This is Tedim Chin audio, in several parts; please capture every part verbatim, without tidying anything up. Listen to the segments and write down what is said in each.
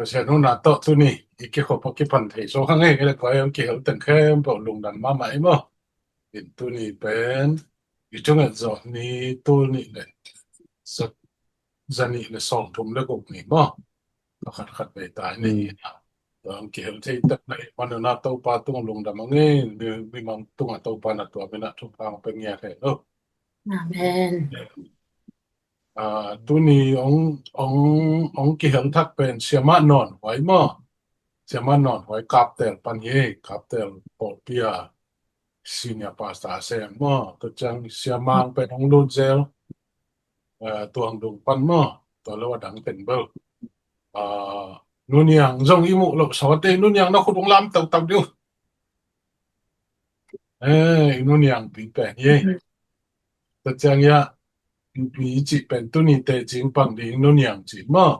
Pasian nuna tawh tuni i kikhop a kipan thei so hang ei le kua ei hong kihel teng khempeuh lungdam mahmah ei maw. In tuni pen i thunget zawh ni tul nih le za- za nih le sawm thum le guk ni maw. Pakhat khat vei tai ni. Tua hong kihel thei tak na i pan nuna Topa tung lungdam a ngei mi mang tunga Topa na tua mina thupha hong pe ngiat he lo. Amen. Tuni ong ong ong kihel thak pen siamah nawn huai maw. Siamah nawn huai Kaptel pan hi. Kaptel pawlpi a senior pastor a sem maw. Tua ciang siamang pen ong lut zel. Tuang dung pan maw. Tua lo a dang pen bel. Nuniang zong i muh loh sawte nuniang na khut ong lam tautak diu. Eh, i nuniang pi pen hi. Tua ciang ia i cih pen tuni te cing pang ding nuniang cih maw.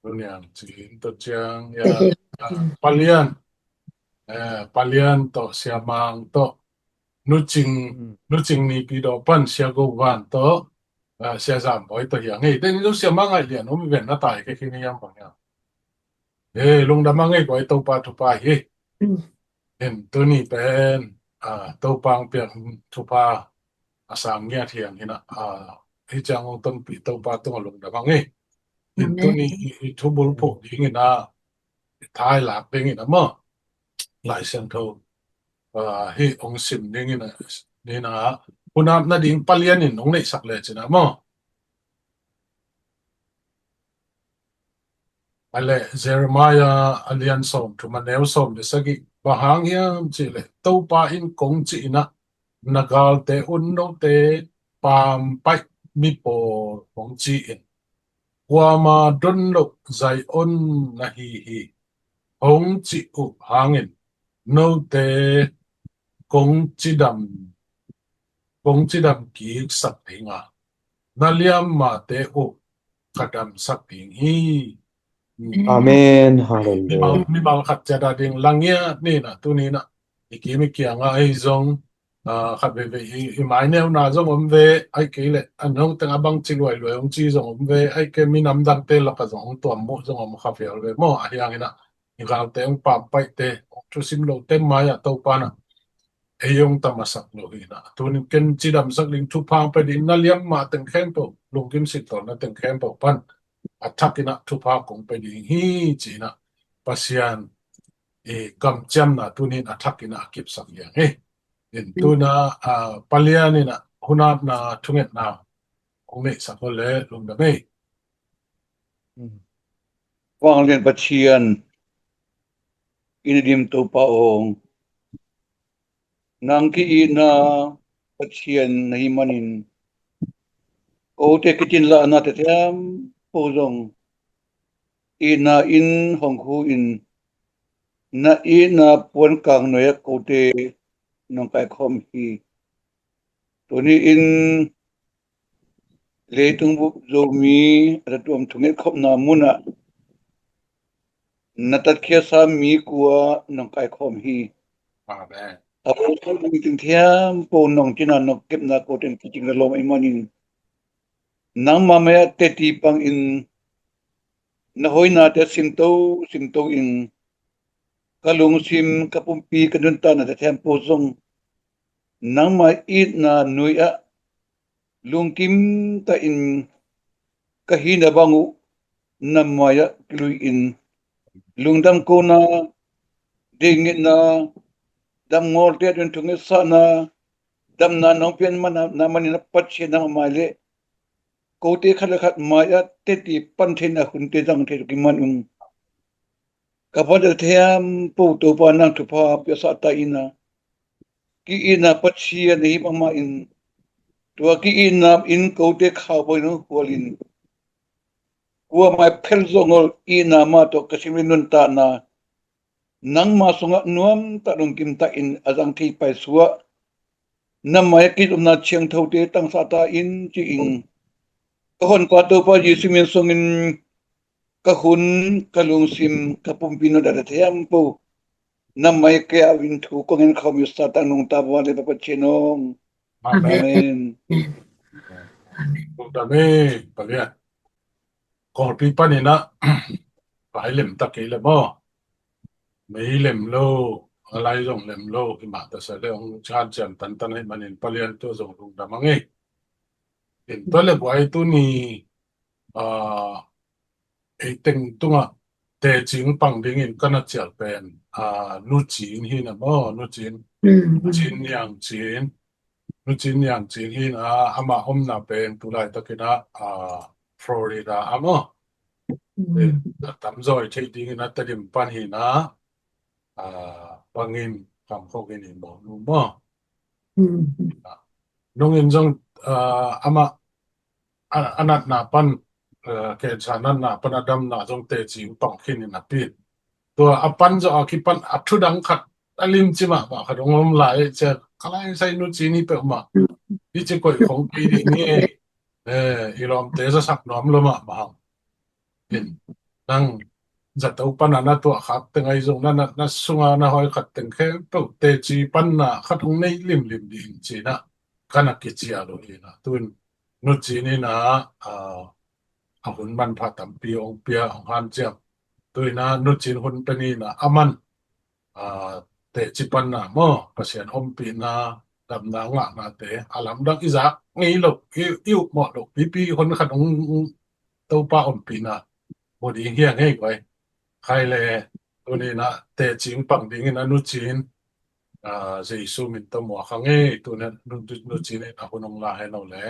Nuniang cih tua ciang ia palian. Eh, palian tawh siamang tawh nucing nucing ni pi dawh pan sia go van tawh sia zam bawi tawh hiang hei. Teni lo siamang ai lian om ven na tai ke kini yam bang ia. He lungdam a ngei kua ei Topa thupha hi. In tuni pen Topa ang piak thupha a sang ngiat hiang hina. Hi ciang ong tonpih Topa tung a lungdam a ngei. In tuni i thubul phuh ding ina thai lak ding ina maw. Lai Siangtho hi ong sim ding ina nina hunap na ding palian in ong neihsak le cina maw. A le Jeremiah a lian sawm thum a neu sawm le sagih bang hang hiam cih le Topa in kong ci ina na galte un note pampaih mi pawl hong ci in kuama don loh Zion na hi hi hong ci uh hangin note kong cidam kong cidam kik sak ding a na liammate uh ka damsak ding hi. Amen. Hallelujah. Mimal khat ciat a ding langia nina tunina i kim i kianga ei zong khat veve i maineuna zong om ve ai kei le a nong teng a bang ci luailuai hong ci zong om ve ai kei minam dangte laka zong hong tuam muh zong om kha fial ve maw a hiangina i galte hong pampaihte hong thusim lote mai a Topa na ei hong tamasak lo hina tunin ken cidamsak ding thupha hong pe ding na liam mah teng khempeuh lungkim sitawlna teng khempeuh pan a thak ina thupha kong pe ding hi cina Pasian i kamciamna tunin a thak ina a kipsak liang hi. In tuna palian ina hunapna thungetna kong neihsak hol le lungdam ei. Vanglian Pathian i na dim Topa aw, nang ki-itna Pathian na hi manin kote kitinlahna te thiam po zong itna in hong khu in na itna puan kang nuai ah kote nong kaikhawm hi. Tuni in leitung bup Zomi a tatuam thunget khopna munah na tatkhiasa mi kua nong kaikhawm hi. Amen. A puan kang nuai ting thiam po nong cina nong kepna koten kicing na lawm ahi manin nangma mai-ah teti pangin na hoinate singto singto in ka lungsim ka pumpi ka nuntakna te thiam po zong nangma itna nuai ah lungkim ta in ka hina bang uh na mai-ah kilui in lungdam kona deingetna damngawlte a dun thungetsahna damna nong pian mana na manin a Pathian nangma mai le kote khat le khat mai-ah teti pan theina hunte zang thei tuk i man ung. Ka pate thiam po Topa nang thupha piasah ta ina ki-itna Pathian na hi mahmah in tua ki-itna in kote khaupo in hong hual in kuamai phel zongol itna mah tawh ka sim le nuntakna nangma sungah nuamtak lungkim takin a zang thei paisuah na mai-ah kizopna thiangthote tangsah ta in ci-in ka honpa Topa Jesu min sungin ka hun ka lungsim ka pumpi nuntakna thiam po na mai kei a vin thu kong en khawm i Satan nungta vale Papa Chenong. Amen. Amen. Amen. Kawlpi panin ah, vai lem ta kei le maw. Mei lem lo, a lai zong lem lo, himah ta sa le hong hanciam tantan ahih manin Palian tua zong lungdam a ngei. In tua le guai tuni, ah, ei teng tungah tecing pang dingin ka na cial pen, ah, Nu Cin hi na maw, Nu Cin, Nu Cin Niang Cin, Nu Cin Niang Cin hi na, amah omna pen tu laitakin ah, ah, Florida a maw. Eh, a tamzaw i theih dingin a Tedim pan hi na, ah, bangin kam khawk in i mawh nu maw. Nungin zong, ah, amah a, a natna pan, eh, cancer natna pan a damna zong tecing pang khin in a pit. Tua a pan zawh a kipan a thudang khat a limci mahmah khat hong om lai cia ka lai sai Nu Cin hi peuhmah. Hi ci koih khong kei dih ni ei. Eh, i lawmte zasak nuam lo mahmah hang. In, nang zato pana na tuah khak teng ahi zong na natna sunga na hawi khat teng khempeuh teci panna khat hong nei limlim dih in cina ka na kicial uh hi na. Tuin Nu Cin in ah, ah, a hun manpha tampi hong pia, hong hanciam. Tuin ah Nu Cin hun pen in ah a man, ah, teci panna maw, Pasian ompihna, damna ngahnate a lamdang i zak ngei lo, i, i upmawh lo pipi hun khat hong Topa ompihna mu ding hi a ngei guai. Khai le tuni in ah tecing pang dingin a Nu Cin, ah, Jesu min tawh muak a ngei. Tuni Nu, Nu Cin in a hun hong la hen aw le.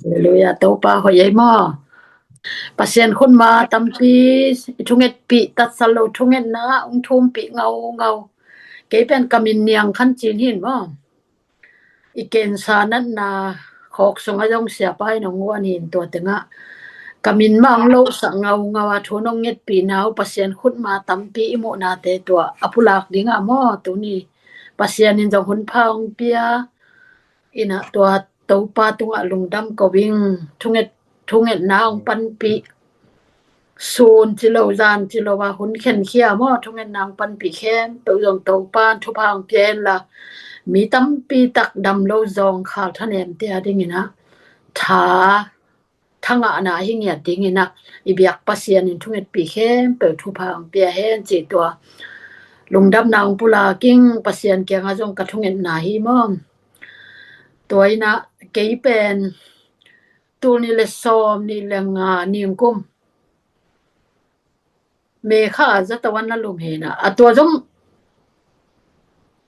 Halleluia, Topa hoih ei maw. Pasian khutma tampi i thungetpih tatsat lo thungetna hong thumpih ngaungau. Kei pen ka min Niang Khan Cin hi in maw. I cancer natna khawk sungah zong siapa in hong guan hi in tua tengah ka min mah hong lohsak ngaungau a thu hong ngetpihna uh Pasian khutma tampi i muhnate tua a pulak dingah maw tuni Pasian in zong hun pha hong pia. In ah tua Topa tungah lungdam ko ing. Thunget, thungetna hong panpih. Sun ci lo, zan ci lo a hun khenkhia maw, thungetna hong panpih khempeuh zong Topa in thupha hong pia hen la, mi tampi tak dam lo zawngkhal thanemte a dingin ah tha, thangahna hi ngiat dingin ah i biak Pasian in thungetpih khempeuh thupha hong pia hen ci tua lungdamna hong pulak ing. Pasian kiangah zong ka thungetna hi maw. Tua in ah kei pen tul nih le sawm nih le nga ningkum May kha zato a na lum hi na. A tua zong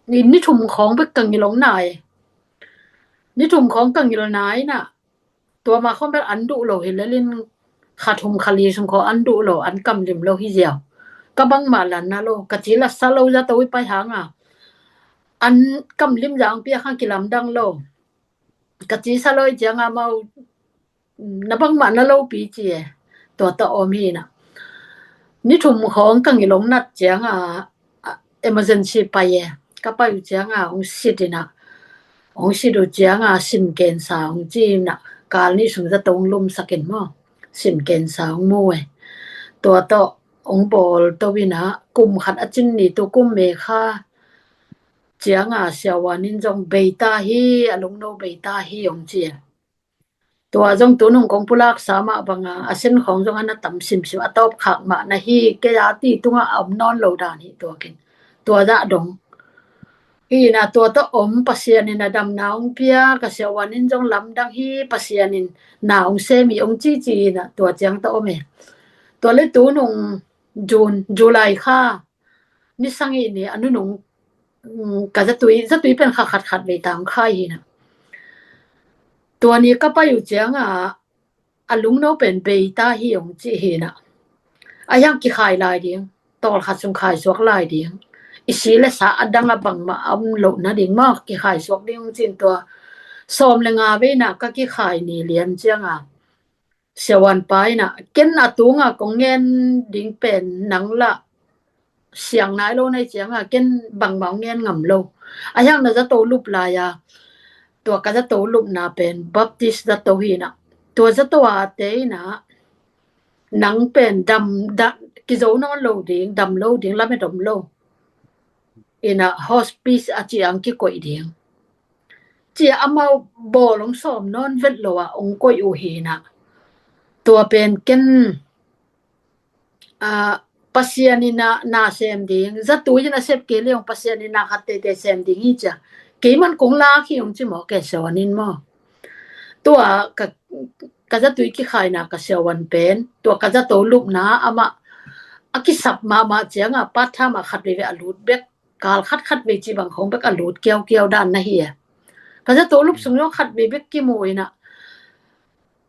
ni, ni thum khawng bek ka ngil hong nai. Ni thum khawng ka ngil nai na. Tua ma khawng bel an duh lo hi lel in kha thum kha li sung khawng an duh lo, an kamlim lo hi ziau. Ka bangmah lan na lo, ka ci la sa lo zato i pai hang a. An kamlim zang piak hang kilamdang lo. Ka ci sa lo i ciang a mau na bangmah na lopi ci e. Tua tawh om hi na. Ni thum khawng ka ngil hong nat ciang a, a, emergency pai e. Ka pai uh ciang a hong sit in a. Hong sit uh ciang a sin cancer hong ci in a. Kal nih sung zato hong lumsak in maw. Sin cancer hong mu e. Tua tawh hong bawl to in a. Kum khat a cin ni tu kum May kha ciang a siavuan in zong bei ta hi, a lungno bei ta hi hong ci e. Tua zong tu nung kong pulaksa mah banga a sen khawng zong a na tam simsim a tawp khak mah na hi, kei a ti tungah a om nawn lo dan hi tua kin. Tua zah dong hi na, tua tawh om Pasian in a damna hong pia, ka siavuan in zong lamdang hi, Pasian in na hong sem hi hong cici hi na, tua ciang tawh om e. Tua le tu nung June, July kha ni sang i ni a nunung, mm, ka zatui, zatui pen kha khat khat vei tang khai hi na. Tua ni ka pai uh ciang a, a lungno pen bei ta hi hong ci hi na. A hiang kikhai lai ding, tawl khat sung khai suak lai ding. I si le sa a dang a bangmah a om loh na ding maw, kikhai suak ding hong cin tua. Sawm le nga vei na ka kikhai ni lian ciang a. Siavuan pa in a, ken a tunga kong ngen ding pen nang la siang nai lo nei ciang a, ken bangmah hong ngen ngam lo. A hiang na zato lup lai a, tua ka zato lupna pen Baptist zato hi na. Tua zato a te in a, nang pen dam, da, kizo nawn lo ding, dam lo ding, lamet om lo. In a hospice a ciang kikoih ding. Cia amau bawl hong sawm nawn vet lo a hong koih uh hi na. Tua pen ken, a, Pasian in a na sem ding, zatui in a sep kei leng Pasian in na khat teitei sem ding hi cia. Keiman kong lak hi ung ci maw, kei siavuan in maw. Tua ka, ka zatui kikhaina ka siavuan pen, tua ka zato lupna amah a kisap mahmah cianga part time ah khat veivei a lut bek, kal khat khat vei ci bang khong bek a lut kiaukiau dan na hi a. Ka zato lup sung zong khat vei bek kimu in a,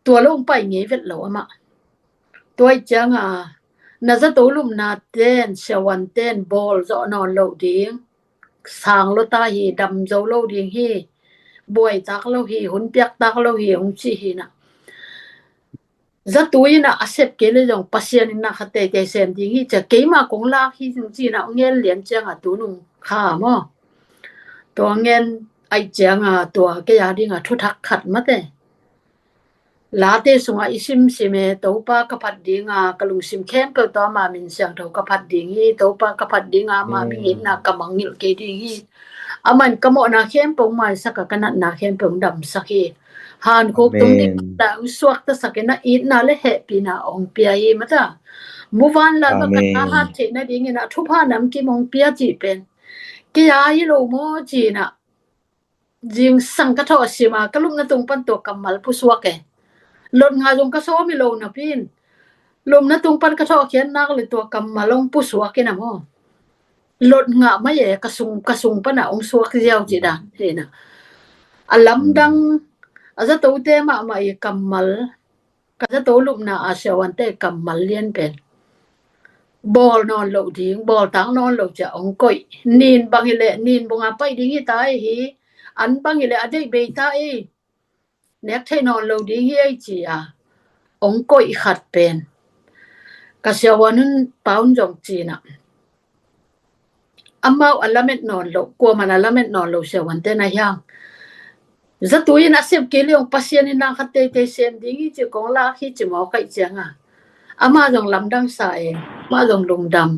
tua lo ong pai ngei vet lo amah. Tua ih cianga na zato lupna ten, siavuan ten bawl zawh nawn lo ding, sang lo ta hi, dam zo lo ding hi, buai tak lo hi, hun piak tak lo hi, hong ci hi na. Zatui in a a sep kei le zong Pasian in na khat teitei sem ding hi cia, keima kong lak hi zong ci na, ngen lian cianga tunung kha maw. Tua ngen aih cianga tua kei a dinga thuthak khat mate. Late sungah i simsim e, Topa ka phat dinga ka lungsim khempeuh tawh ama min siangtho ka phat ding hi, Topa ka phat dinga ama min itna ka mangngilh kei ding hi. Aman ka mawhna khempeuh maisak a, ka natna khempeuh damsak hi. Hankhuk tung ding la ong suaktasak in a, itna le hehpihna ong pia hi mata. Muvanlai bang ka thahat theihna dingin a thupha namkim ong pia cih pen kei a hi lo maw ci na. Zingsang ka thawh a sima ka lupna tung pan tua kammal pusuak e. Lot nga zong ka sawm hi lo napi in, lupna tung pan ka thawh a khian nak le tua kammal ong pusuak in a maw. Lot nga mai e, ka sung, ka sung pan a ong suak ziau ci dan hi na. A lamdang, a zatote mahmah i kammal, ka zato lupna a siavuante kammal lian pen bawl nawn lo ding, bawl tak nawn lo cia ong koih. Nin bang hi leh nin bunga pai ding hi ta ei hi, an bang hi leh a deih bei ta ei, nek thei nawn lo ding hi ei ci a ong koih khat pen ka siavuan un paun zong ci na. Amau a lamet nawn lo, kuaman a lamet nawn lo siavuante na hiang. Zatui in a sep kei le ong Pasian in na khat teitei sem ding hi ci kong lak hi ci maw kaih cianga. Ama zong lamdang sa e, ama zong lungdam,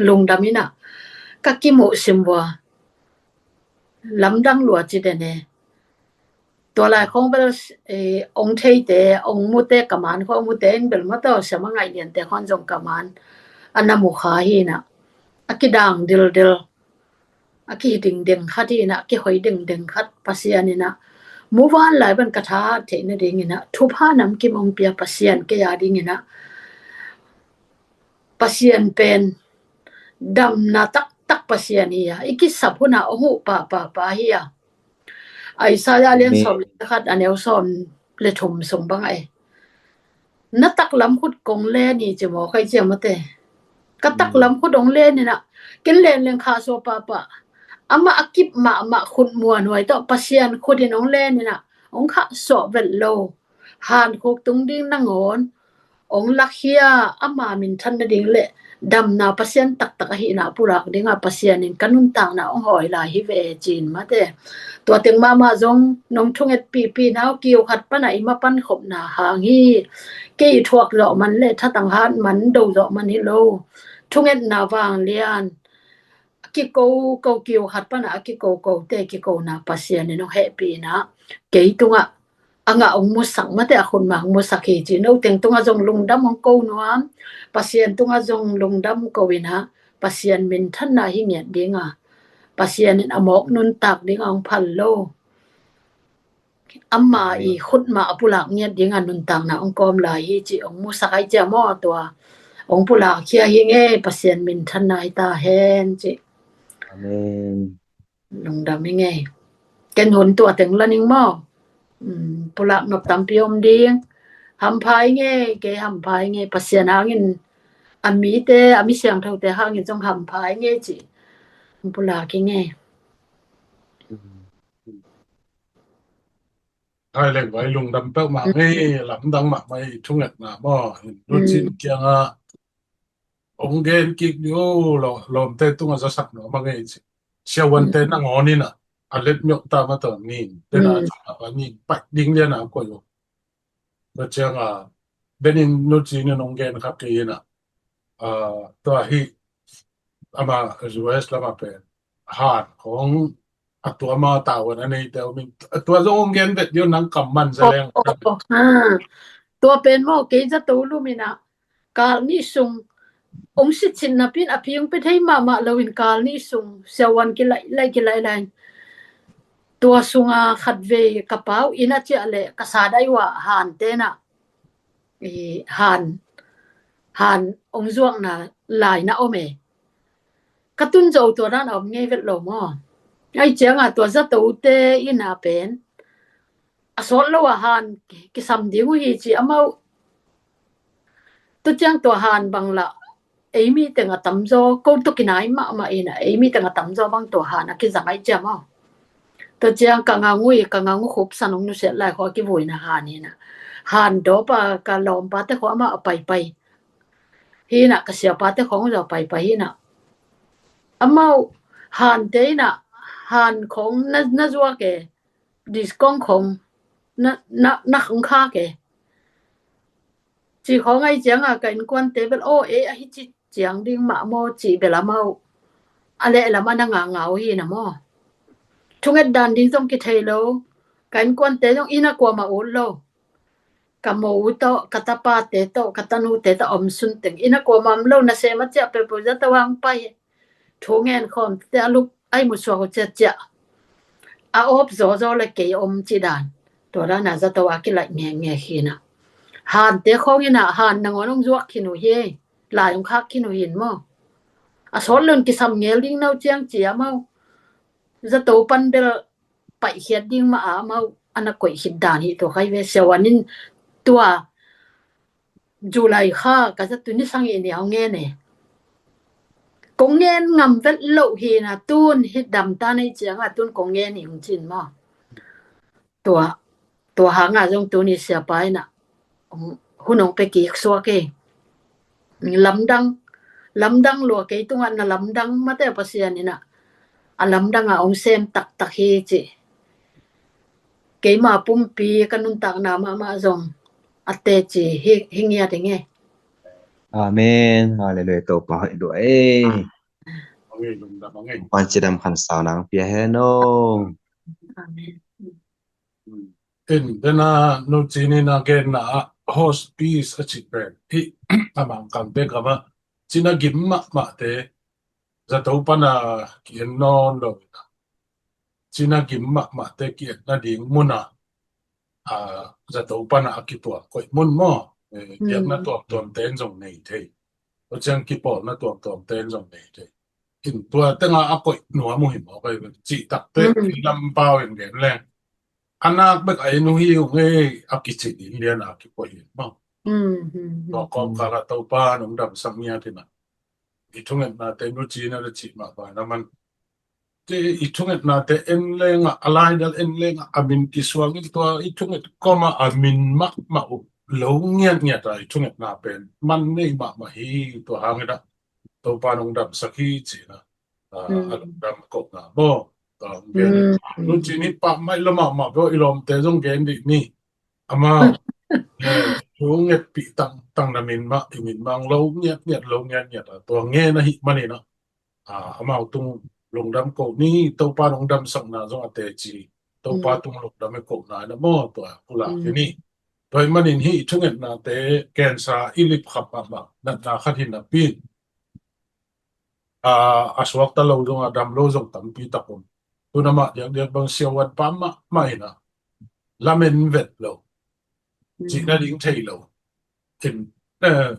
lungdam in a ka kimuh sim vua. Lamdang lua ci den e. Tua lai khong bel, eh, ong theite, ong mute kaman khong mute in bel mataw siama ngaih liante khong zong kaman. A na mu kha hi na. A kidang dildil. A kihiding deng khat hi na, a kihoi deng deng khat Pasian in a. Muvanlai ban ka thahat theihna dingin a thupha namkim ong pia Pasian kei a dingin a. Pasian pen damna taktak Pasian hi a. I kisap hun a ong huh pahpahpah hi a. Isaiah lian sawm le khat a neu sawm le thum sung bang a e. Na taklam khut kong len hi ci maw kaih ciang mate. Ka taklam khut ong len in a, ken len leng khah suah pahpah. Amah a kip mahmah khut muanhuai tawh Pasian khut in ong len in a, ong khah suah vet lo. Hankhuk tung ding nangawn ong lakhia, ama minthan nading le damna Pasian taktak ahihna pulak dinga Pasian in ka nuntakna ong hawi lai hi ve ci-in mate. Tua teng mahmah zong nong thungetpihpih nau kiu khat pana i mapan khopna hang hi. Kei i thuak zawh man le thatang hat man do zawh man hi lo. Thungetna vanglian a kiko ko kiu khat pana a kiko kote kikona Pasian in ong hehpihna kei tungah a ngah ong musak mate, a khutma ong musak hi ci. No teng tungah zong lungdam ong ko nuam, Pasian tungah zong lungdam ko in a, Pasian minthanna hi ngiat dinga, Pasian in a mawk nuntak dinga ong phal lo. Ama i khutma a pulak ngiat dinga nuntakna ong kawm lai hi ci ong musak ai cia maw tua. Ong pulak khia hi ngei, Pasian minthanna hi ta hen ci. Amen. Lungdam i ngei. Ken hun tua teng la ning maw. Pulak nop tampi om ding. Hampha i ngei, kei hampha i ngei. Pasian hangin a mite, a mi siangthote hangin zong hampha i ngei ci. Pulak i ngei. Hai leng vai lungdam peuhmah ngei, lamdang mahmah i thungetna maw. Lucin kiangah ong gen kik ni o, lawmte tungah zasak nuam a ngei ci. Siavuante nangawn in a, a let miawh ta mataw nin, tena a nin paih ding liana koih o. Tua cianga benin nuci nin ong gen kha kei ina, tua hi ama U S lama pen han khong a tua ma tavuan a neite om in, a tua zong ong gen vet dih o, nang kam man za leng. Tua pen maw, kei zato lum in ah, kal nih sung, ong sit sit napi in a phi ong pia thei mahmah lo in kal nih sung siavuan kilaih laih kilaih laih in, tua sunga khatvei ka pau inn a ciah leh ka sa dai uh ah hante in ah, i, han, han ong zuakna lai na om e. Ka tun zo tua dan a om ngei vet lo maw. Ai cianga tua zatote inn a pen a sawt lo a han kisam ding uh hi ci amau. Tua ciang tua han bang lah ei mi teng a tamzaw, ko tawh kinai mahmah in ah ei mi teng a tamzaw bang tua han a kizang ai ciam aw. Tua ciang ka ngang uh i, ka ngang uh khup san ong nusiat lai khua kivuina han hi in ah, han dawp a ka lawmpa te khua amah a paipai hi in ah, ka siapa te khong zaw paipai hi in ah, amau hante in ah, han khong na, na zuak e, diskong khong na, na, na khong khak e ci khong ai cianga ka innkuante bel aw, e, ahi ci ciang ding mah maw ci bel amau a lehlam a na ngangau hi na maw. Thunget dan ding zong kithei lo. Ka innkuante zong inn a kuamah ut lo. Ka mo u tawh, ka tapate tawh, ka tanute tawh om sun teng inn a kuamah om lo, nasem a ciah peuhpeuh zato a hong pai. Thu ngen khawm te a lup ai musuak uh ciatciah a awp zawzaw le kei om ci dan. Tua dan a zato a kilaih ngekngek hi in ah, hante khawng in ah han nangawn hong zuak khin uh hi. Lai hong khak khin uh hi in maw. A sawt lo in kisam ngel ding no ciang ci amau. Zato pan bel paihkhiat ding mah a amau a na koih khit dan hi tua khai ve. Siavuan in tua July kha ka zat tuni sang i niau ngen e. Kong ngen ngam vet loh hi in ah, tun hi dam ta nei cianga tun kong ngen hi hong cin maw. Tua, tua hanga zong tuni siapa in ah hun hong pia kik suak e. Lamdang, lamdang lua kei tungah na lamdang mate Pasian in ah, a lamdang a hong sem taktak hi ci. Keima pumpi ka nuntakna mahmah zong a teci hi, hi ngiat hi nge. Amen. Halleluiah. Topa hoih lua e. Amen. Lungdam amen. Pan cidam khan sau nang pia hen o. Amen. In, dena nu cinin a genna ah hospice a cih pen hi a Mangkangte gam ah cina gim mahmahte zato pana ki-en nawn lo. Cina gim mahmahte ki-etna ding muna, a, zato pana a kipuak koih mun maw. Eh, diakna tuamtuamte in zong nei thei. Tua ciang kipawlna tuamtuamte in zong nei thei. In tua tenga a koih nuam uh hi maw, kai cih takte lampau in gen leng. A nak bek a en uh hi uh ngei a kicin in lian a kikoih in maw. Tua kawmkal ah Topa nong damsak ngiat in ah. I thungetnate nu cina le cih mah bai na man. Te i thungetnate en lengah, a laidal en lengah, a min kisuang in tua i thunget kawmah a min mahmah uh lo ngiatngiat a i thungetna pen man nei mahmah hi. Tua hangin ah Topa nong damsak hi cina. A, a lungdam kohna maw. Tua hong gen. Nu cin hi pah maih lo mahmah beuh i lawmte zong gen dih ni. Ama, eh, thu ngetpih tang, tang na min mah, i min mang lo ngiatngiat, lo ngiatngiat a tua ngen ahih manin ah. A, amau tung lungdam koh ni, Topa nong damsakna zong a teci. Topa tung lungdam e kohna na maw, tua kulak hi ni. Tua hih manin hih thungetnate kensa i lipkhap mahmah, natna khat hi napi. A, a suakta lo zong a dam lo zong tampi tak om. Tun amah diakdiak bang siavuan pa mahmah in ah lamen vet lo. Cihna ding thei lo. In, eh,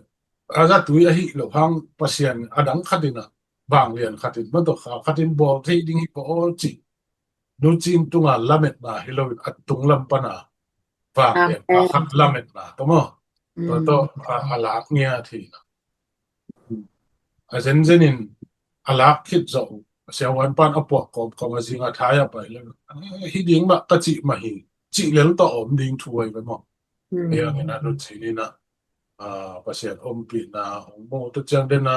a zatui ahih lo hang Pasian a dang khat in ah vanglian khat in matawh kha khat in bawl thei ding hi pah aw cih. Nu cin tunga lametna hi lo in a tunglam pana vanglian a khat lametna tawh maw. Tua tawh a, a lak ngiat hi. A zenzen in a lak khit zawh uh. A siavuan pan a puak kawmkawm a zing a thai a pai le. Eh, hi ding mah ka cih mah hi. Cih lel tawh a om ding thu ai ve maw. Ei ang in a nu cinin ah, ah, Pasian ompihna hong mu tua ciang den a,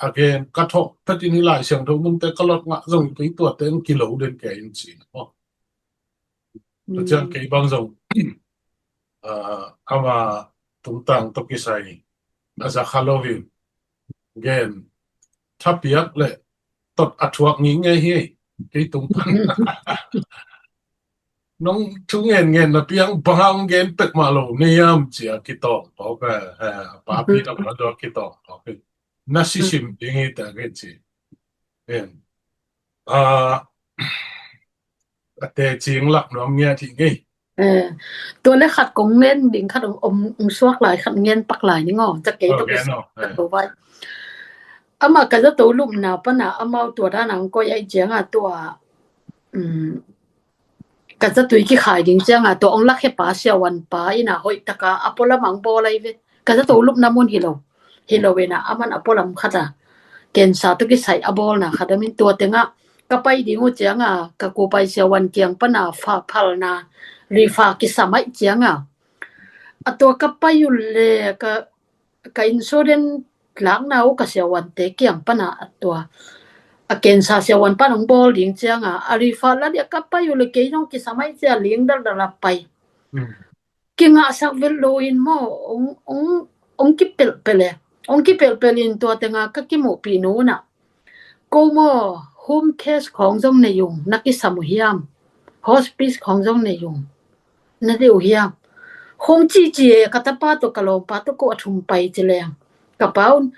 a gen ka thawh phet in hi Lai Siangtho nungte ka lot ngah zong kei tuate hong kilo den kei in cin maw. Tua ciang kei bang zong, ah, ama tungtang tawh kisai a za kha lo hi. Gen thapiak le tot a thuak ngingei hi. Kei tung pan. nong thu ngen ngen na piang bang hang gen pek mah lo ni am cia kitawng pawk a, a papi tam a dua kitawng pawk in na sisim ding hi ta ke ci. En. A a tecing lak nuam ngiat hi ngei. Tua le khat kong ngen ding khat ong suak lai khat ngen pak lai ning aw. Ca kei tok ka zato vai. Amah ka zato lupna pana amau tua dana ong koih aih cianga tua ka zatui kikhai ding cianga tua ong lakhe pa siawan pa ina hoih taka a pualam ang bawl ai ve. Ka zato lupna mun hi lo hi lo ina aman a pualam khata kensa tu kisai a bawlna khata min tua tenga ka pai ding uh cianga ka kupai siawan kiang pana fa phalna rifa kisam aih cianga a tua ka pai uh le ka ka insurance lakna uh ka siawante kiang pana a tua a kensa siawan pan ong bawl ding cianga a rifa la dia ka pai uh le kei zong kisam aih cia ling daldal a pai. Kingahsak vet lo in maw ong ong ong kipelpel e. Ong kipelpel in tua tenga ka kimuhpih nuna ko maw home case khawng zong nei ung na kisam uh hiam? Hospice khawng zong nei ung na deuh hiam? Khawng cici e ka tapa tawh ka lawmpa tawh ko a thum pai ci leng ka pa un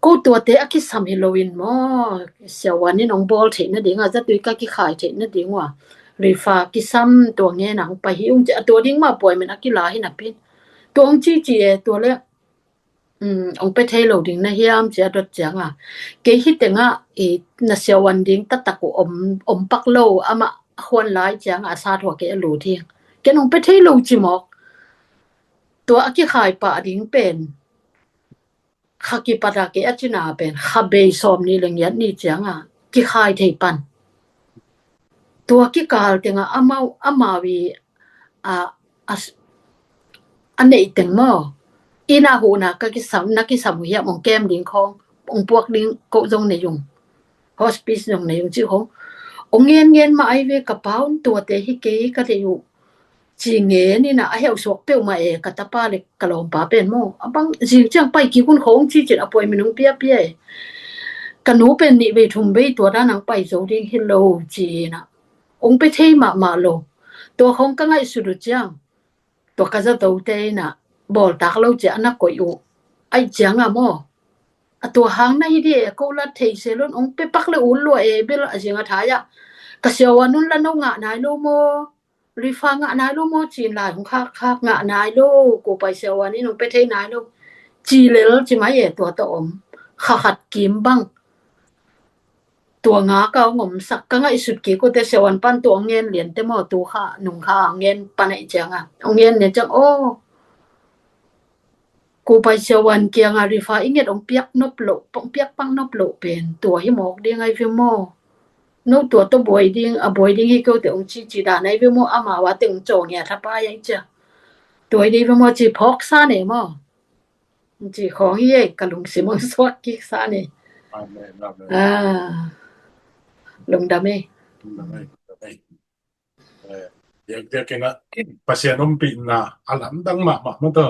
ko tuate a kisam hi loin maw siawan in ong bawl theih nading a zatui ka kikhai theih nading ua rifa kisam tua ngen ang pai hi ung ci a tua ding mah puai men a kila hi napin tua ong cici e tua le ong pe thei lo ding na hiam ci a dot cianga kei hi tenga na siawan ding taktak uh om pak lo amah a huan lai cianga a sa thua kei a lut hi. Ken ong pe thei lo ci mawk tua a kikhai pah ding pen kha kipata kei a cina pen kha bei sawm ni le ngiat ni cianga kikhai thei pan tua kikal tenga amau amau i a a neih teng maw ina huna ka kisam na kisam uh hiam ong kem ding khawng ong puak ding ko zong nei ung hospice zong nei ung ci khawng ong ngen ngen mah ai ve ka pa un tuate hi kei ka deih uh ci ngen ina a heuh suak peuhmah e ka tapa le ka lawmpa pen maw a bang zing ciang pai kik un khawng ci cin a puai minung piapia e ka nu pen nih vei thum vei tua dan ang pai zo ding hi lo ci ina ong pe thei mahmah lo tua khawng ka ngaihsut uh ciang tua ka zatote ina bawltak lo cia a na koih uh aih cianga maw a tua hang na hi di e ko lat thei se lon ong pe pak le ut lua e bel a zing a thai ah ka siawan un la no ngah nai lo maw? Rifa ngah nai lo maw cin lai hong khak khak ngah nai lo ko pai siawan in hong pe thei nai lo ci lel ci mai e tua ta om kha khat kim bang tua nga ka hong om sak ka ngaihsut kik ute siawan pan tua hong ngen lian te maw tu kha nung kha hong ngen pan aih cianga hong ngen lian ciang aw ko pai siawan kianga rifa i nget ong piak nop lo ong piak pang nop lo pen tua hi mawk ding ai ve maw? No tua to buai ding a buai ding hi ko te ong ci ci dan ai ve maw amau a te ong caw ngia thapa ai cia tua hi ding ve maw ci phawk sa ne maw? Ci khawng hi ei ka lungsim ong suak kik sa ne. Amen, amen. Ah, lungdam ei. Lungdam ei, lungdam ei. Diakdiak ina Pasian ompihna a lamdang mahmah mata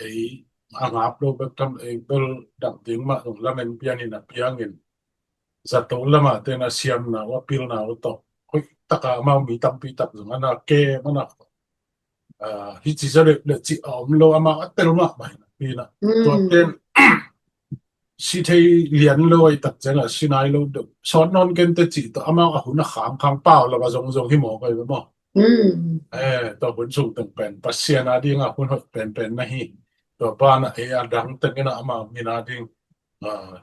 ei a ngap lo bek tam ei bel dam ding mah zong lamen pian ina piangin zato lama tena siamna uh a pilna uh tawh hoih taka amau mi tampi tak zong ana ke mana hici za le le ci a om lo amau a tel mahmah ina pina tua ten si thei lian lo ai tak cianga si nai lo deuh sawt nawn kente cih tawh amau a hun a khang khang pau lo a zong zong hi mawk ai ve maw? Tua hun sung teng pen Pasian a dinga hun hoih penpen na hi. Tua pana ei a dang tengina amau min a ding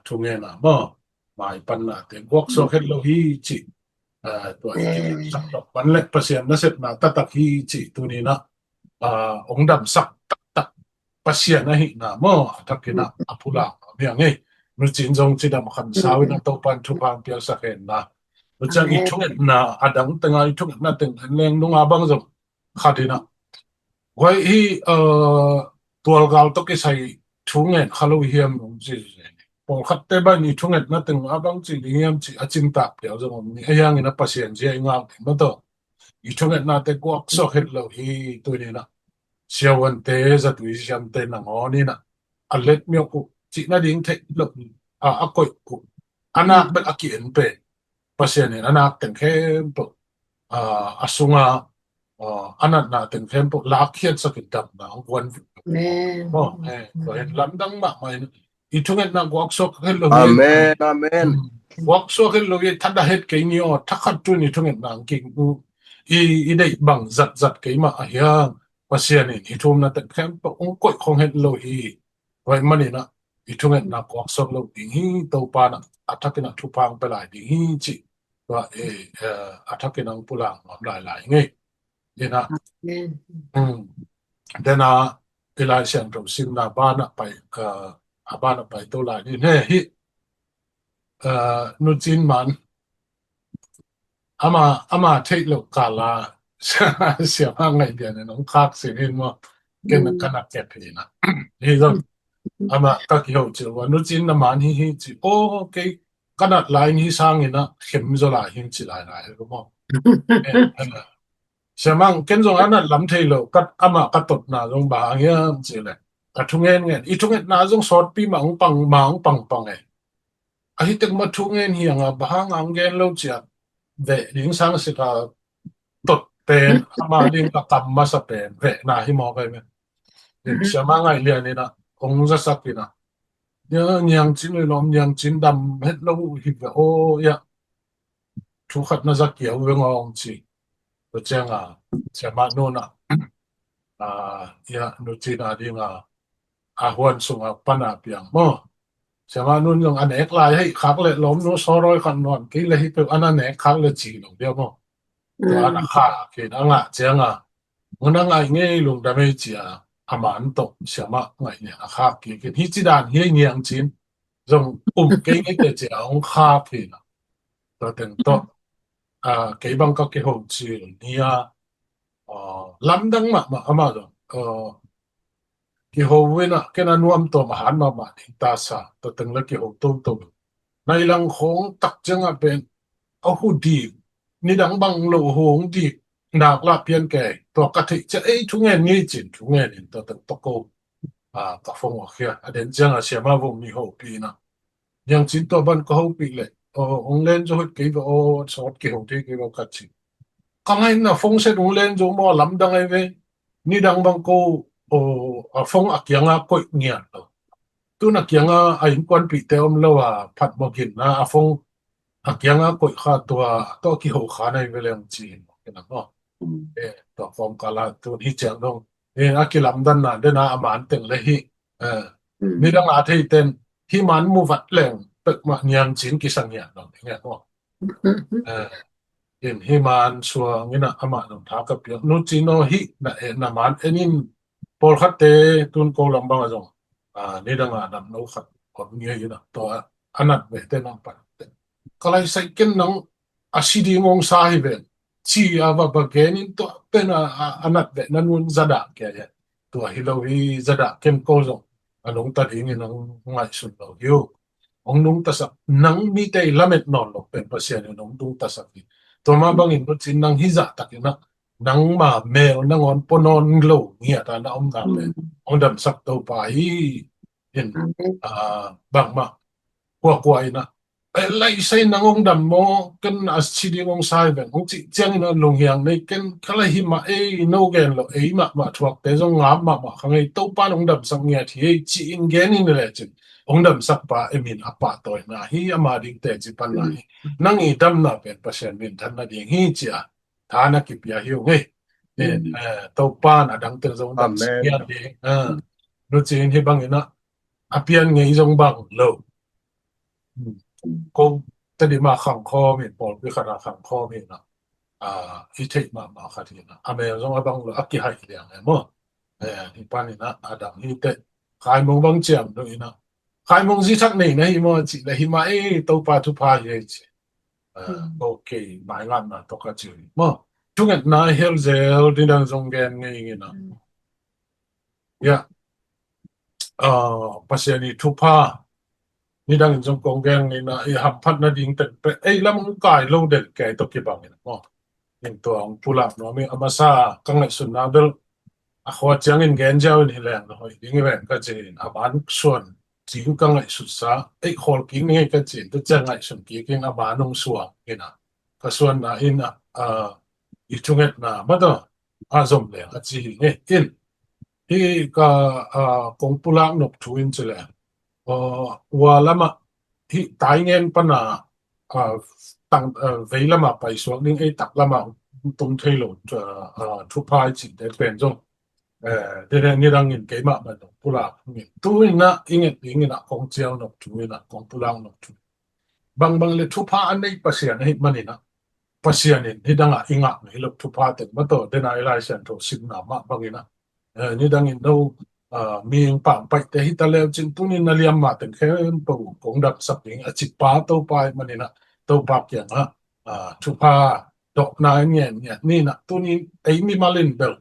thu ngen a maw? Mai panna te guak suak het lo hi cih tua i sak lo pan le Pasian na sepna taktak hi cih tunina ong damsak taktak Pasian ahihna maw a takina a pulak a miang ei nucin zong cidam khan sau in a Topan thupha piaksak henna nuciang i thungetna a dang tenga i thungetna teng en leng nunga bang zong khatina huai hi tualgal tawh kisai thungen kha lo hiam nung ci pawlkhatte ban i thungetna teng a bang ci ding hiam ci a cimtak piau zong om ni a hiangin a Pasian zia i ngak ding maw taw i thungetnate guak suak het lo hi tunina siawante zatui siamte nangawn ina a let miok uh cihna ding theih lo a a koih uh a nak bek a ki-en pen Pasian in a nak teng khempeuh a, a sunga, a, a natna teng khempeuh lakkhiatsak in damna hong guan vek. Amen. Maw, eh, tua hi lamdang mahmah in i thungetna guaksuak het lo hi. Amen, amen. Guaksuak het lo hi, thadah het kei ni aw, thakhat tun i thungetna hong king, i, i deih bang zatzat kei mah a hiang, Pasian in i thumna teng khempeuh hong koih khong het lo hi. Tua ahih manin ah i thungetna guaksuak lo ding hi, Topa in ah a thakin ah thupha hong pia lai ding hi cih tua, eh, eh, a thakin ah hong pulak nuam lailai ngei. Ina, um, dena i Lai Siangtho simna banah pai, eh, a banah pai to lai ding hi. Eh, Nu Cin Man, ama, ama theih loh kala Siama Ngaih Lian in hong khak sin hin maw. Ken ka na kep hi na. Hi zong ama ka kiho ci ua, Nu Cin na man hi hi ci. O, kei ka nat lai ni sangin ah khem zaw lai hin ci lailai hi maw. Eh, eh. Siamang, ken zong a nat lam thei lo, kat ama ka totna zong bang hiam ci le, ka thungen ngen, i thungetna zong sawtpi mah hong pang, mah hong pangpang e. Ahi tek mah thungen hi ang a, bang hang hong gen lo cia, veh ding sang sika tot pen, ama ding ka kam masa pen, vehna hi mawk ai me. Siamang Ngaih Lian in ah hong zasak in ah, Niang Cin lawm, Niang Cin dam het lo uh hi ve aw, ia. Thu khat na za kia uh veng aw ci. Tua ciang a, Siama Nu in ah, a, ia, Nu Cin a ding a, a huan sung a pan a piang maw. Siama Nu in zong a nek lai hei, khak le lawm nu sawrawi khat nuam kei le hi peuh an a nek khak le ci lo dia maw. Tua an a khak in a ngah ciang a, Ngun a ngaih ngei lungdam ei cia, a man tawh Siama Ngaih Lian a khak kik in. Hi ci dan hi ei, Niang Cin zong um kei ngei te cia hong khak hi na. Tua teng tawh, a, kei bang ka kiho cil ni a, a, lamdang mahmah amah zong, a, kiho in ah, ken a nuam tawm a han mahmah ding ta sa, tua teng le kiho toto. Nai lang khawng tak ciang ah pen, a hu dik, nidang bang lo hu hong dik, nak lah pian kei, tua ka theih ciah ei thungen ngei cin, thungen in tua teng tua ko, a, ka phone a khia, a den ciang a Siama Vung ni hopih in ah. Niang Cin tua ban ka hopih leh, aw, hong len zaw het kei ve aw, sawt kiho thei kei ve aw ka ci. Ka ngaihna phone set hong len zaw maw, lamdang ai ve, nidang bang ko, aw, a phone a kiang a koih ngiat lo. Tun a kiang a, a innkuanpihte om lo a, phat maw gin na, a phone a kiang a koih kha tua, tua kiho kha nai ve leng ci hi maw, kei na maw. Eh, tua phone kala tun hi ciang dong. Eh, a kilamdanna, dena a man teng le hi. Eh, nidang a thei ten, hi man mu vat leng, pek mah Niang Cin kisang hian dong, hi ngiat maw. Eh, in hi man suang in ah amah dong tha ka piak. Nu Cin aw hi, na, eh, na man en in, pawlkhatte tun ko lam bang a zong, a, nidang a dam lo khat om ngia hi na, tua a nat ve te nang pan te. Ka lai sai ken nang a si ding hong sa hi ve. Ci a va ba gen in tua pen a, a, a nat ve na nun za dah kia hi. Tua hi lo hi za dah ken ko zong. A nungta ding in hong ngaihsun lo hi uh. Hong nungtasak nang mite i lamet nawn lo pen Pasian in hong nungtasak hi. Tua mah bangin Nu Cin nang hi zah takin ah nangma mel nangawn pua nawn lo ngiat a na omna pen hong damsak Topa hi. In, a, bangmah kuakua in ah, eh, lai sai nang hong dam maw, ken a si ding hong sa hi veng hong cih ciangin ah lunghiang nei ken ka lai hi mah ei, no gen lo ei mahmah thuakte zong ngam mahmah kha ngei, Topa in hong damsak ngiat hi ei ci-in gen in le cin hong damsak pa e min a pahtawina hi, ama ding teci panna hi. Nang i damna pen Pasian minthanna ding hi ci a tha na kipia hi uh ngei. Eh, Topa in a dangte zong damsak ngiat hi. Ah, Nu Cin hi bangin ah a pian ngei zong bang lo. Ko Tedim a khang khawm in, pawlpi khat a khang khawm in ah, a, i theih mahmah khat hi na. A mel zong a bang lo, a kihaih liang e maw. Eh, hi panin ah a dang hi teh. Khaimong bang ciam lo in ah, Khaimong zi thak nei na hi maw cih le hi mah ei, Topa thupha hi ei ci. Eh, ok, maingapna tawh ka ci hi maw. Thungetna hel zel, nidang zong gen ngei in ah. Ia, a, Pasian i thupha, nidangin zong kong gen ngei na, i hamphatna ding tek peh ei lam hong kai lo den kei tawh kibangin maw. In tua hong pulak nuam hi, a masa ka ngaihsutna bel a khua ciangin gen ziau in hi leng na hoih ding hi ven ka ci in, a man suan ding ka ngaihsutsa, ei khawl kik ni ngei ka ci in, tua ciang ngaihsun kik in a man hong suang in ah. Ka suanna in ah, a, i thungetna mataw a zom leng a ci hi ngei in. Hi ka kong pulak nop thu in ci leng, ua lamah hi taingen pana vei lamah paisuak ding, ei tak lamah tung thei lo thupha i cihte pen zong, nidang in keimah man nong pulak ngin, tu inah i nget ding inah kong cial nop thu inah kong pulak nop thu. Bangbang le thupha a nei Pasian ahi maninah Pasian in nidangah i ngah ngei lo thupha teng mataw, dena i Lai Siangtho simna mah banginah nidangin no mihing pangpaihte hita leu cin tunin na liam mah teng khempeuh kong damsak ding a cipa Topa ahi maninah Topa kiangah thupha dawhna in ngen ngiat ninah tunin ei mimalin bel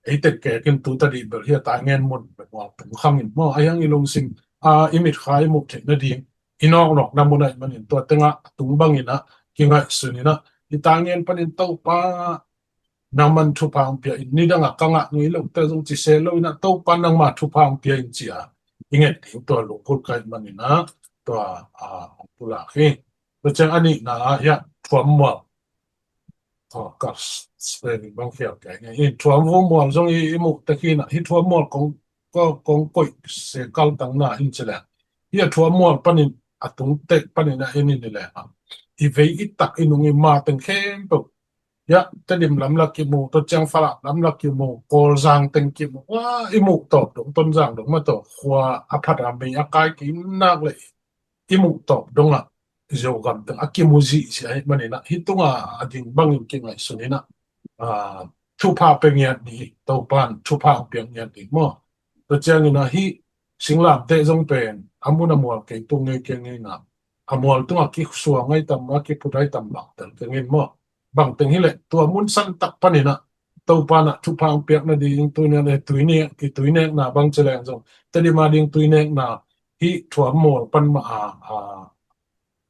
ei tek kekin tu tadih bel hi a taingen mun bel mual tung khangin maw, a hiang i lungsim a i mitkhai i muh theih nading i nawknawkna mun ahi manin tua tengah a tung banginah kingaihsuninah hi taingen panin Topa nangman thupha hong pia in, nidangah ka ngah ngei lote zong ci se lo inah Topa nangma thupha hong pia in cia i nget ding tua lungkul kaih maninah tua hong pulak hi. Tua ciang a nihna ah hiah thuam mual ka spelling bang khial kei ngei in thuam vumual zong i muh tek hinah hi thuam mual kong kong koih se kaltangna in ci leng hi a thuam mual panin a tung tek panin a en in i leng a i vei i tak i nung i ma teng khempeuh hiah Tedim lamlak kimu, tua ciang Falam lamlak kimu, Kawlzang teng kimu, wa i muh tawp dong, Tonzang dong mataw khua a phat a mei a kai kinak le i muh tawp dongah Zogam teng a kimu zihziah ahi maninah hi tunga a ding bangin kingaihsuninah thupha pe ngiat ni, Topan thupha hong piak ngiat ni maw. Tua cianginah hi singlamteh zong pen a mun a mual kei tung ngei kei ngeinah a mual tungah kisuang ai tam a kiphut ai tam bangtel kei ngin maw. Bangteng hileh tua mun santak paninah Topanah thupha hong piak nading tuinian e tuinek i tuinekna bang ci leng zong Tedim a ding tuinekna hi thuam mual pan mah a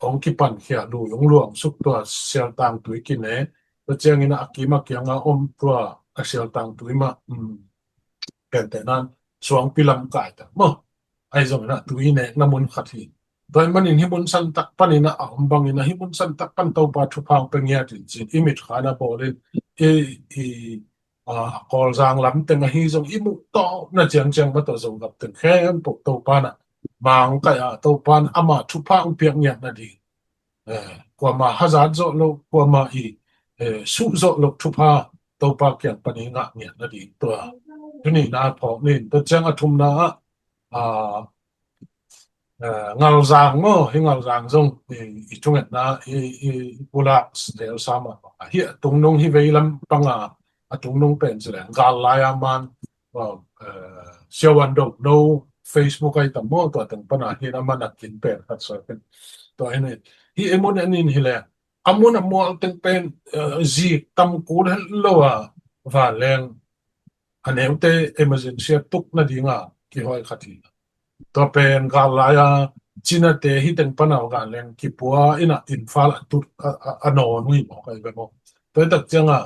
hong kipan khia lui hong luang suk tua sialtang tui kine tua cianginah a kim a kianga om tua a sialtang tui mah pente nan suangpi lam kai tak maw. Ahi zonginah tuinekna mun khat hi. Tua manin hi mun santak paninah a om banginah hi mun santak pan Topa thupha hong pe ngiat in cin i mitkhana bawlin i i Kawlzang lam teng ahi zong i muh tawpna ciangciang mataw Zogam teng khempeuh Topanah mang kai a Topan ama thupha hong piak ngiat nading kuama hazat zawh lo kuama i suh zawh lo thupha Topa kiang panin ngah ngiat nading tua tunihna phawk nin tua ciang a thumna ah Ngalzang maw, hi Ngalzang zong i thungetna i pulak zel sa mah bang a hi a tungnung hi vei lam panga a tungnung pen ci leng gal lai a man siawan dong no Facebook ai tam maw tua teng pana hi na man a kin pen khat soi pen tua hi hi emun anin hi leng a mun a mual teng pen zik tam kul het lo a vanleng a neute emergency a tuk nadinga kihoi khat hi. Tua pen gal lai a cinate hi teng pana vanleng kipua ina Imphal a tut a nawn uh hi maw kai ve maw. Tua tak cianga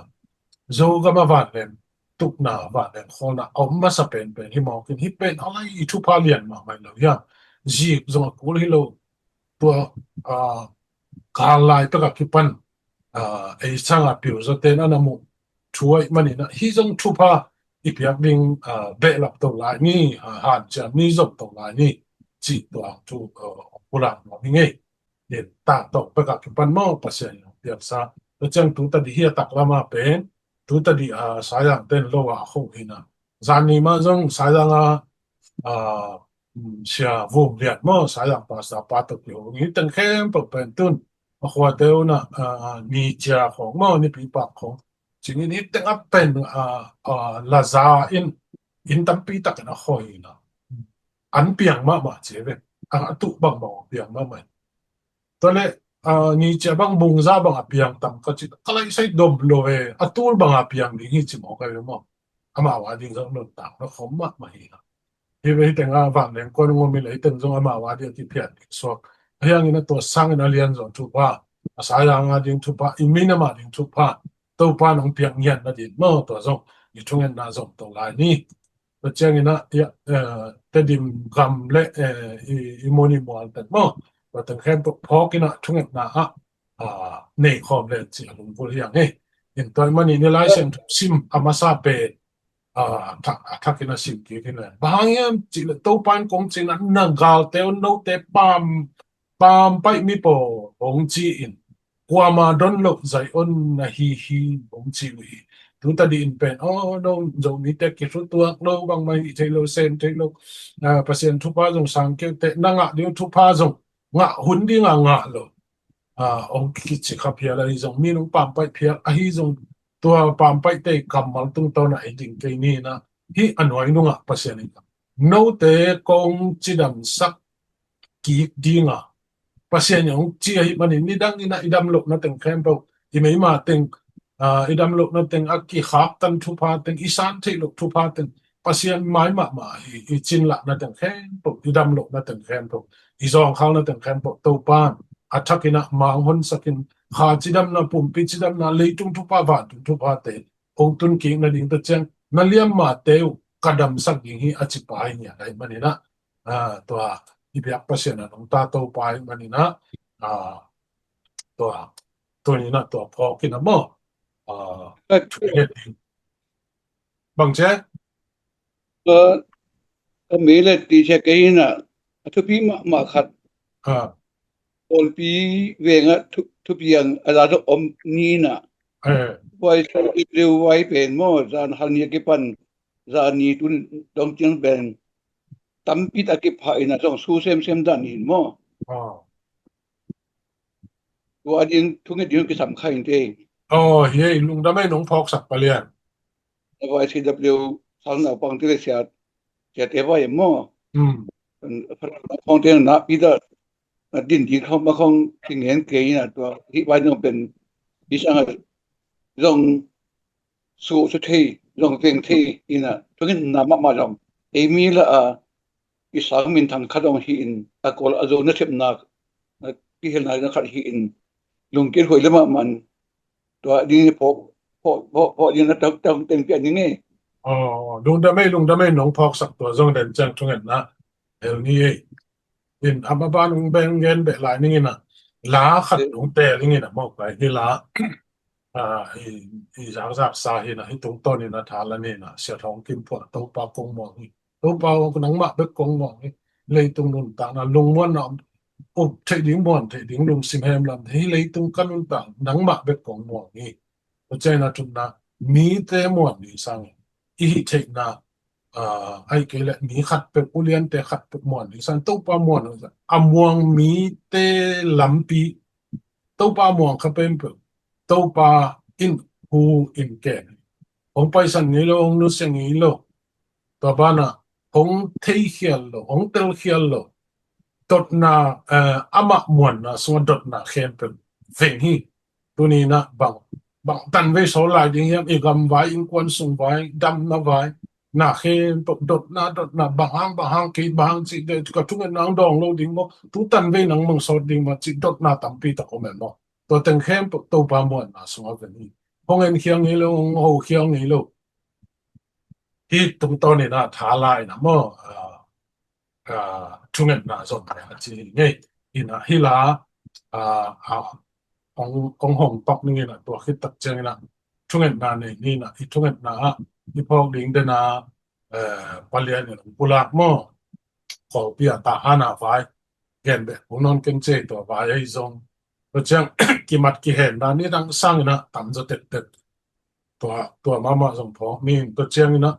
Zogam a vanleng tukna vanleng khawlna a om masa penpen hi mawkin hi pen a lai i thupha lian mahmah lo hiam. Zik zong a kul hi lo tua gal lai pek a kipan ei sanga piu zawten a na muh thu aih maninah hi zong thupha i piak ding behlap to lai ni, hanciam ni zom to lai ni cih tua thu pulak nuam hi ngei. Tua tawh pek a kipan maw Pasian in piaksa tua ciang tu tadi hi a tak lama pen tu tadi a sayang ten lo a kho hina zani mah zong sayang a sia vum liat maw sayang pasta pa tawh kiho hi teng khempeuh pen tun a khuate unah ni cia khawng maw nipi pak khawng cingin hi teng a pen laza in inn tampi takin a khawi hina an piang mahmah ci ve. A tuh bangbang a piang mahmah. Tua le ni cia bang mungza bang a piang tam ka ci ka laisai dom lo e a tul bang a piang ding hi ci maw kai ve maw. Amau a ding zong nuntak na khom mahmah hi. Hi ve hi teng a vanleng kuan ngom hi le hi teng zong amau a ding a kiphiat ding suak a hiangin a tua sangin a lian zong thupha a sayang a ding thupha i minam a ding thupha Topa nong piak ngiat nading maw tua zong i thungetna zong to lai ni. Tua ciangin ah Tedim gam le i mun i mual tek maw tua teng khempeuh phawkin ah thungetna ah nei khawm le ci a lungvul hi ang hi. In tua ahih manin hih Lai Siangtho sim a masa pen, ah, a thak, a thakin a sim kik hi leh, bang hang hiam cih leh Topa in kong cih na, na galte un note paam, paam paih mi pawl hong ci in, kuama don loh Zion na hi hi hong ci uh hi. Tu tadi in pen, aw, no Zomite kithutuak lo, bangmah hih thei lo, sem thei lo, ah, Pasian thupha zong sang kei uh teh, na ngah ding thupha zong ngah hun ding a ngah lo. Ah, hong kici kha phial ahi zong, mi nong paam paih phial ahi zong, tua paam paihte kammal tungtawn ah i ding kei ni na, hih a nuai nungah Pasian in note kong cidamsak kik ding a, Pasian in hong ci ahih manin, nidang in a i dam lohna teng khempeuh, i meima teng, ah, i dam lohna teng, a kikhaktan thupha teng, i san theih loh thupha teng, Pasian mai mahmah hi. I cin lahna teng khempeuh, i dam lohna teng khempeuh, i zawngkhalna teng khempeuh Topa in a thakin a mang honsak in, kha cidamna, pumpi cidamna, leitung thupha, vantung thuphate hong tun kik nading, tua ciang na liammate uh ka damsak ding hi, a ci pa hi ngiat ahih manin a, ah, tua i biak Pasian a nungta Topa ahih manin a, ah, tua, tuni in a tua phawk in a maw, ah, bang ci a, ka mei le ti cia kei in a, a thupi mahmah khat, ah, Kawlpi veng ah thu, thupiang a za dok om ni in a, eh, vai su liu vai pen maw, zan hal ni a kipan, zan ni tun dong ciang pen tampi tak kipha in a, zong su semsem dan in maw. Ah. Tua ding thunget ding kisam kha in teh. Aw, hi ei, lungdam ei, nong phawksak palian. A vai C W sang naupang te le sia, siate vai maw. Hmm. Naupang te na pi da, na din ding khong ma khong kingen kei in a, tua hih vai nong pen i sang a zong su su thei, zong veng thei in a, thungetna mahmah zong ei mi la a, i sang minthang khat zong hi in, a Kawl a Zo nasepna, a kihelna khat hi in, lungkit huai le mahmah in, tua ding phawk, phawk, phawk, phawk ding na tang, tang teng pian ding e. Aw, lungdam ei, lungdam ei, nong phawksak tua zong den ciang thungetna hel ni ei. In a maban ung beng gen beh lai ning in a, la khat ung teel ning in a, mawk lai hi la, ah, i, i zakzak sa hi na, hi tungtawn in a tha la ni na, Sia Thawng Kim Phuah, Topa kong muang hi. Topa aw, nangmah bek kong muang hi. Leitung nuntakna, lungmuanna up thei ding, muan thei ding, lungsim hemlam thei, hi leitung ka nuntak, nangmah bek kong muang hi. Tua ciang a thumna, mite muan ding sang, i hih theihna, ah, ahih kei leh mi khat peuh, uliante khat peuh muan ding sang, Topa muan ding sang, a muang mite lampi, Topa muang kha peuhpeuh, Topa in hu in ken. Hong paisan ngei lo, hong nusia ngei lo. Tua banah hong theikhial lo, hong telkhial lo. Dotna, eh, amah muanna sungah dotna khempeuh veng hi. Tuni in a bang, bang tanvei sawl lai ding hiam, i gam vai, innkuan sung vai, damna vai, na khempeuh dotna, dotna, bang hang, bang hang, kei bang hang cih deh, ka thungetna hong dawng lo ding maw, tu tanvei nang mang sawt ding maw, cih dotna tampi tak om e maw. Tua teng khempeuh Topa muanna sungah veng hi. Hong enkhial ngei lo, hong hokhial ngei lo. Hi tungtawn in a tha la in a maw, ah, ah, thungetna zong a ci ngei in a, hi la, ah, ah, hong, hong hong pak ning in a, tua khit tak ciang in a thungetna nei ni in a, i thungetna ah i phawk ding den a, eh, palian in hong pulak maw. Kawlpi a tahan a vai gen beh kul nawn keng ci ei, tua vai ahi zong, tua ciang kimat kihen dan nidang sang in a tam zaw tektek. Tua, tua mahmah zong phawk ni in, tua ciang in a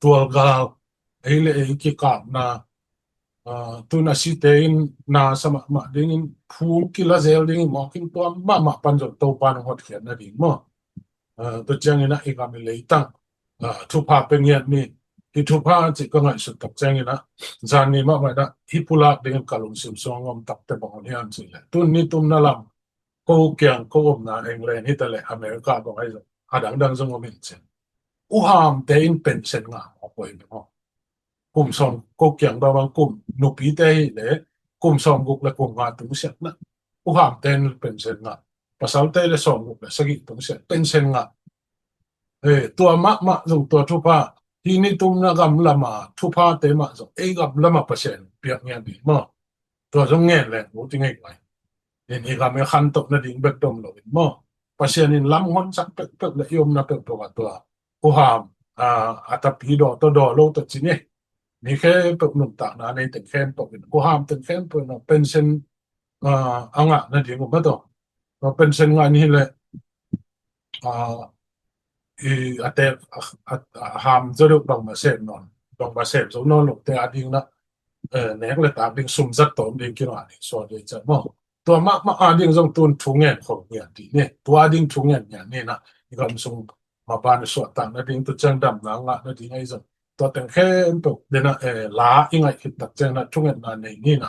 tualgal, ei le ei kikapna, ah, tun a site in na sa mahmah ding in, phung kila zel ding in, mawk in, tua mahmah pan zong Topa in hong hotkhiat nading maw. Ah, tua ciang in a i gam i leitang, ah, thupha pe ngiat ni. Hih thupha cih ka ngaihsut tak ciang in a, zan ni mahmah in a hih pulak ding in ka lungsim sung a om takte bang hong hiam cih leh, tun nitumna lam ko kiang, ko omna England hi ta leh America bang ahi zong, a dangdang zong om in cin, uhamte in pension ngah mawk uh hi maw. Kum sawm, ko kiang bang bang kum, nupite hi leh kum sawmguk le kum nga tungsiat na, uhamte in pension ngah. Pasalte le sawmguk le sagih tungsiat pension ngah. Eh, tua mahmah zong tua thupha, hih nitumna gam lam a thuphate mah zong ei gam lam a Pasian piak ngiat ding maw. Tua zong ngen leng ut i ngei vai. In i gam i khantoh nading bek dom lo in maw. Pasian in lam honsak peuhpeuh le i omna peuhpeuh ah tua huham, a, a tapi daw tawh daw lo tawh ci ni. Mi khempeuh nuntakna nei teng khempeuh in, huham teng khempeuh in pension, a, a ngah nading uh mah tawh, pension ngah ni hileh, a, i a tek a, a, a ham zo deuh bangmah sem nawn, bangmah sem zo nawn lote ading na, eh, nek le tak ding sum zat tawm ding kingah ding suak ding ciat maw. Tua mahmah ading zong tun thu ngen khol ngiat dih ni. Tua ading thu ngen ngiat ni na, i gam sung maban suahtak nading, tua ciang damna ngah nading ahi zong, tua teng khempeuh dena, eh, la i ngaih khit tak ciang na thungetna nei ni na.